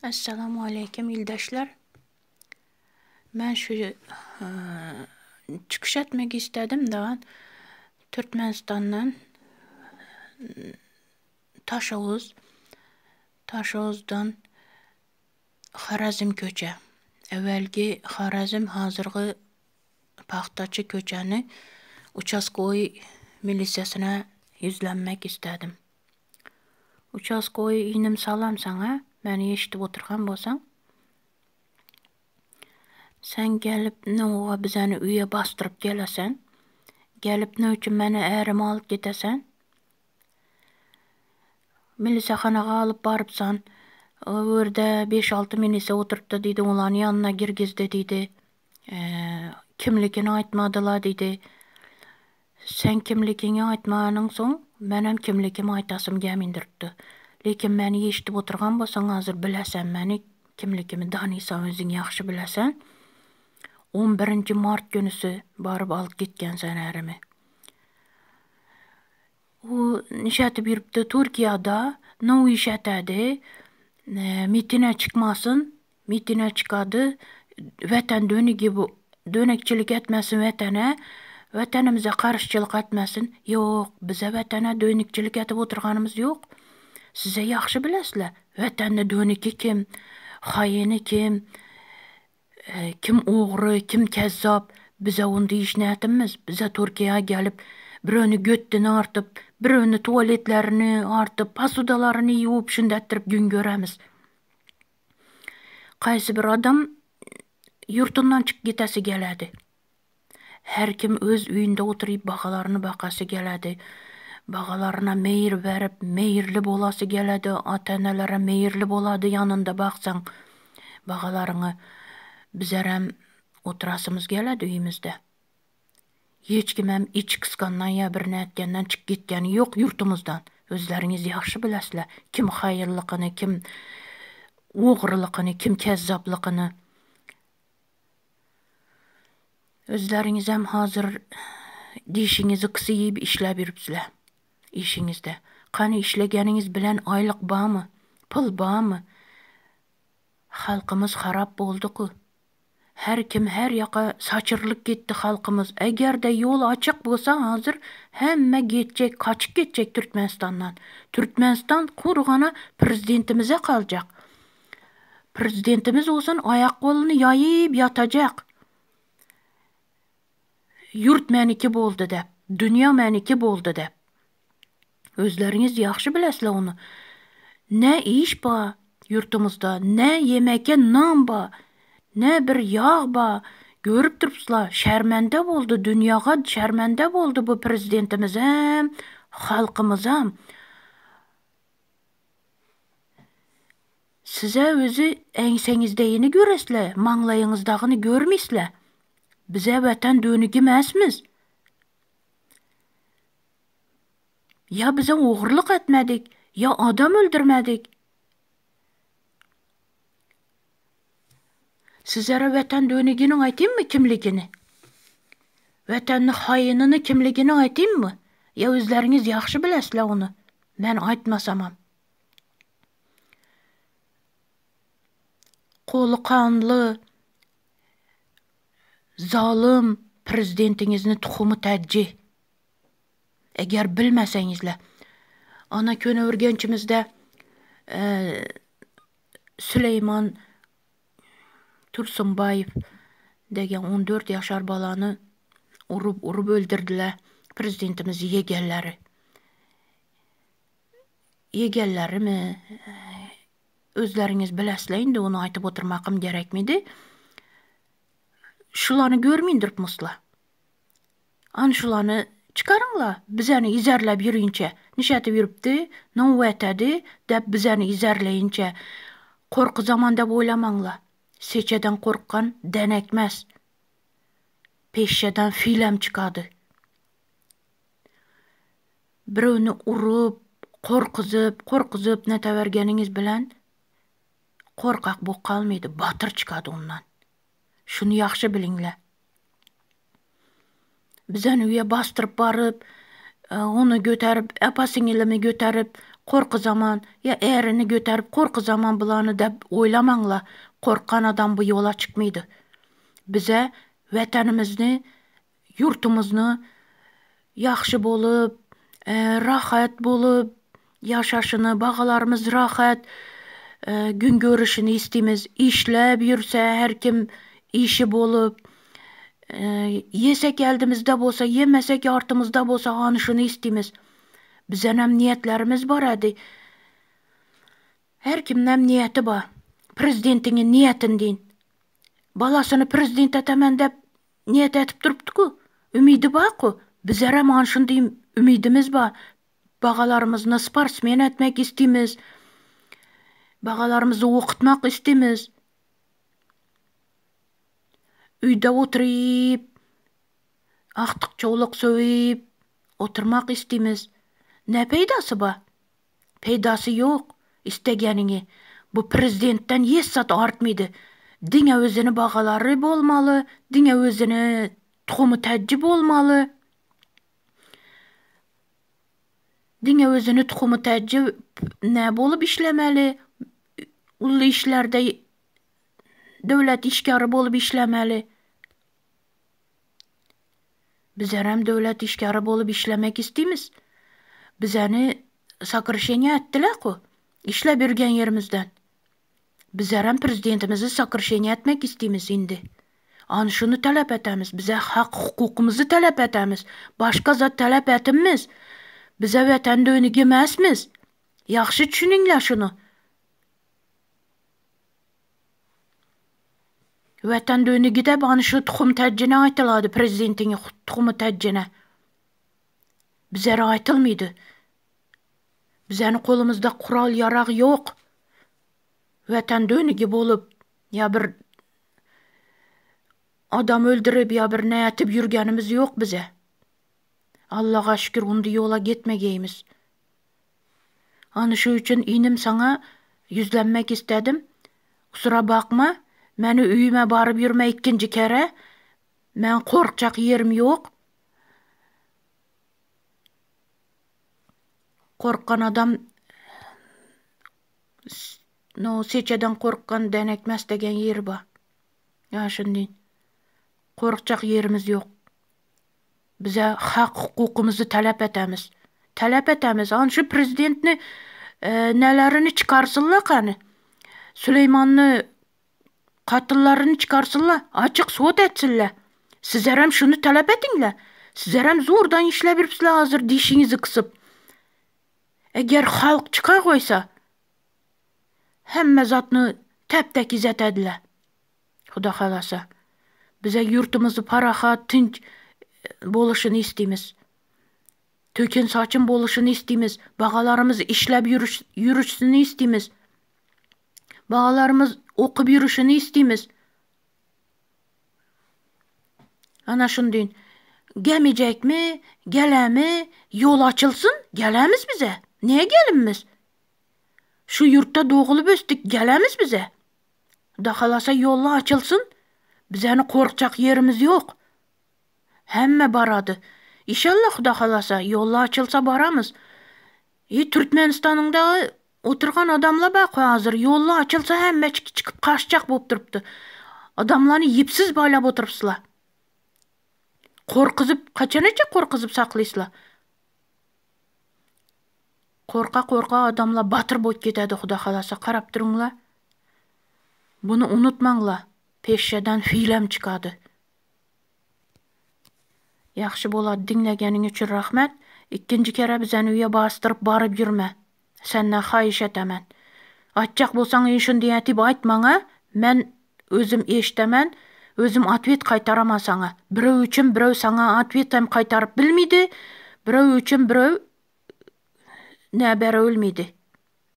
Essalamu aleýkum ildeşler. Men şu çykyş etmek istedim da Türkmenistandan Taşoguz Taşoguzdan Harazm köçe. Äwelgi Harazm hazyrgy Pagtaçy köçäni uçaskoý milisiýasyna ýüzlenmek istedim. Uçaskoý inim salam saňa, meni eşidip oturgan bolsaň. Sen gelip nowa bizeni öýe basdyryp gelesen. Gelip ne üçin meni ärimi alyp gitesen. Milisahanaga alyp barypsan. O ýerde beş-alty milise oturypdy diýdi, olany ýanyna girgizdi diýdi. Kimligini aýtmadyla diýdi. Sen kimligiňi aýtmanyň soň, menem kimligimi aýtasym gemindiripdi. Lekin meni eşidip oturgan bolsaň hazir bilesen meni kimligimi danysaň özüň ýagşy bilesen. On birinji mart günüsi baryp alyp gitgensen ärimi. U nişätip ýürüpdi Türkiýada, now işätädi, mitine çykmasyn, mitine çykady, weten dönigi bu, dönekçilik etmesin wetene, wetenimize karyşçylyk etmesin. Ýok, bize wetene dönükçilik edip oturganymyz ýok. Size ýagşy bilesizler, wetende dönüki kim, haýyny kim, Kim ogry, kim kezzap, bize onda iş nätimiz, bize Türkiýä gelip, biröni götdüni artyp, biröni tualetlerini artyp, posudalaryny ýuwup şundetdirip gün göremiz. Kaýsy bir adam ýurtundan çykyp gitesi geledi. Her kim öz öýünde oturyp bagalaryny bakasy geledi. Bagalaryna meýir berip, meýirli bolasy geledi, ata-enelere meýirli bolady ýanynda baksaň bagalaryňy. Bizerem oturasymyz geledi öýümizde. Hiç kimem iç gysgandan ýa bir nätgenden çykyp gitgeni ýok ýurtumyzdan. Özleriňiz ýagşy bilesizler, kim haýyrlykyny, kim ogrylykyny, kim kezzaplykyny. Özleriňizem hazir dişiňizi gysyp işläp ýörüpsizler işiňizde. Kany işlegeniňiz bilen aýlyk bamy? Pul bamy? Halkymyz harap boldyky. Her kim her ýaka saçyrylyp gitdi halkymyz. Egerde ýol açyk bolsa hazir hemme gitjek kaçyp gitjek Türkmenistandan. Türkmenistan kurgana prezidentimize kaljak. Prezidentimiz bolsun aýak goluny ýaýyp ýatajak. Ýurt meniki boldy dep, dünýä meniki boldy dep. Özleriňiz ýagşy bilesizler ony. Ne iş ba ýurtumyzda, ne ýemeke nan ba, ne bir ýag ba. Görüp durupsizlar, şermende boldy, dünýaga şermende boldy bu prezidentimizem, halkymyzam. Size özi eňseňizdeýini göresle, maňlaýyňyzdagyny görmisle. Bize watan dönügi mäsmiz. Ýa bize ogurlyk etmedik, ýa adam öldürmedik. Sizlere watan dönüginiň aýtymmy kimligini? Watanyny haýynyny kimligini aýtymmy? Ýa özleriňiz ýagşy bilesizler ony. Men aýtmasamam. Goly kanly zalym prezidentiňizni tuhumy täji. Eger bilmeseňizle. Ana Köneürgençimizde Süleýman Tursunbaýew degen 14 ýaşar balany urup urup öldürdiler prezidentimiz ýegenleri. Ýegenlerimi özleriňiz bilesizler indi ony aýtyp oturmakym gerekmidi. Şulany görmündiripmisla. An şulany çykaryňla bizeni izerläp ýürinçe. Nişätip ýürüpdi, nowetedi dep bizeni izerleýinçe. Korkuzaman dep oýlamaňla. Seçeden korkgan denekmez. Peşşeden filem çykady. Birewini urup, gorkuzyp, gorkuzyp nätäbergeniňiz bilen gorkak bok galmaýdy, batyr çykady ondan. Şuny ýagşy biliňle. Bizeni öýe basdyryp baryp, ony göterip, apa-siňilimi göterip, Korkuzaman ýa ärini göterip korkuzaman bulany dep oýlamaňla. Korkan adam bu ýola çykmydy. Bize Wetanymyzny, ýurtumyzny ýagşy bolup, rahat bolup ýaşaşyny, bagalarymyz rahat gün görüşini istimiz. Işläp ýürse her kim işi bolup, ýesek eldimizde bolsa, ýemesek artymyzda bolsa hany şuny istimiz. Bizenem niýetlerimiz bar edi. Her kimnem niýeti bar. Prezidentiňi niýetini diýin. Balasyny prezident etemen dep niýet etip durupdyku. Ümidi barku. Bizerem an şundy ümidimiz bar. Bagalarymyzny sportsmen etmek istimiz. Bagalarymyzy okutmak istimiz. Öýde oturyp, agtyk-çowluk söwüp oturmak istimiz. Ne peýdasy bar? Peýdasy ýok istegeniňi. Bu prezidentden hiç zat artmydy. Diňe özüni bagalary bolmaly, diňe özüni tuhumy täji bolmaly. Diňe özüni tuhumy täji nä bolup işlemeli, uly işlerde döwlet işgäri bolup işlemeli. Bizerem döwlet işgäri bolup işlemek istimiz. Bizeni sokraşeniýa etdiler-ku, işläp ýürgen ýerimizden. Bizerem prezidentimizi sokraşeniýa etmek istimiz indi. Ana şuny talap etemiz, bize hak-hukukymyzy talap etemiz. Başga zat talap etinmiz. Bize watan dönügi emesmiz. Ýagşy düşüniňler şuny. Watan dönügi dep ana şu tuhum täjjine aýtylady prezidentiň tuhumy täjjine. Bizere aýtylmydy. Bizeni kolumyzda kural ýarag ýok. Watan dönügi bolup ýa bir adam öldürip ýa bir nätip ýürgenimiz ýok bize. Allaga şükür undi ýola gitmegeýmiz. Ana şu üçin inim saňa ýüzlenmek istedim. Kusura bakma, meni öýüme baryp ýürme ikkinji kere. Meň korkjak ýerim ýok. Korkgan adam no seçeden korkgan dänekmez degen ýeri bar. Ýa şuny korkjak ýerimiz ýok. Bize hak hukukymyzy talap etemiz. Talap etemiz. An şu prezidentni nelerini çykarsynlar kany. Süleýmanny katyllaryny çykarsynlar. Açyk sud etsinler. Sizlerem şuny talap ediňler. Sizlerem zordan işläp ýörüpsizler hazir dişiňizi gysyp. Eger halk çykar goýsa hemme zatny täp-tekiz etediler. Huda halasa. Bize ýurtumyzy parahat, tynç boluşyny istimiz. Tökün saçyn boluşyny istimiz. Bagalarymyz işläp ýürüşsini istimiz. Bagalarymyz okyp ýürüşini istimiz. Ana şundy. Gemejekmi, gelemi, ýol açylsyn, gelemiz bize. Niye gelinmiz? Şu ýurtda dogulyp ösdük, gelemiz bize. Huda halasa ýolla açylsyn. Bizeni korkjak ýerimiz ýok. Hemme barady. Işalla Huda halasa ýolla açylsa baramyz. E Türkmenistanyň dagy oturgan adamla bak hazir ýolla açylsa hemme çykyp kaçjak bolup durupdy. Adamlany ýipsiz baýlap oturypsyla. Korkuzyp kaçanaça korkuzyp saklysla. Korka korka adamla batyr bolup ketedi Huda halasa karap duruňla. Buny unutmaňla. Peşşeden filem çykady. Ýagşy bolady diňlegeniň üçin rahmet. Ikkinji kere bizeni öýe basdyryp baryp ýürme. Senden haýyş etemen. Aýtjak bolsaň işin diýätip aýt maňa, men özüm eşdemen, özüm otwet gaýtaraman saňa. Birew üçin birew saňa otwet hem gaýtaryp bilmidi, birew üçin birew nä bere bilmidi.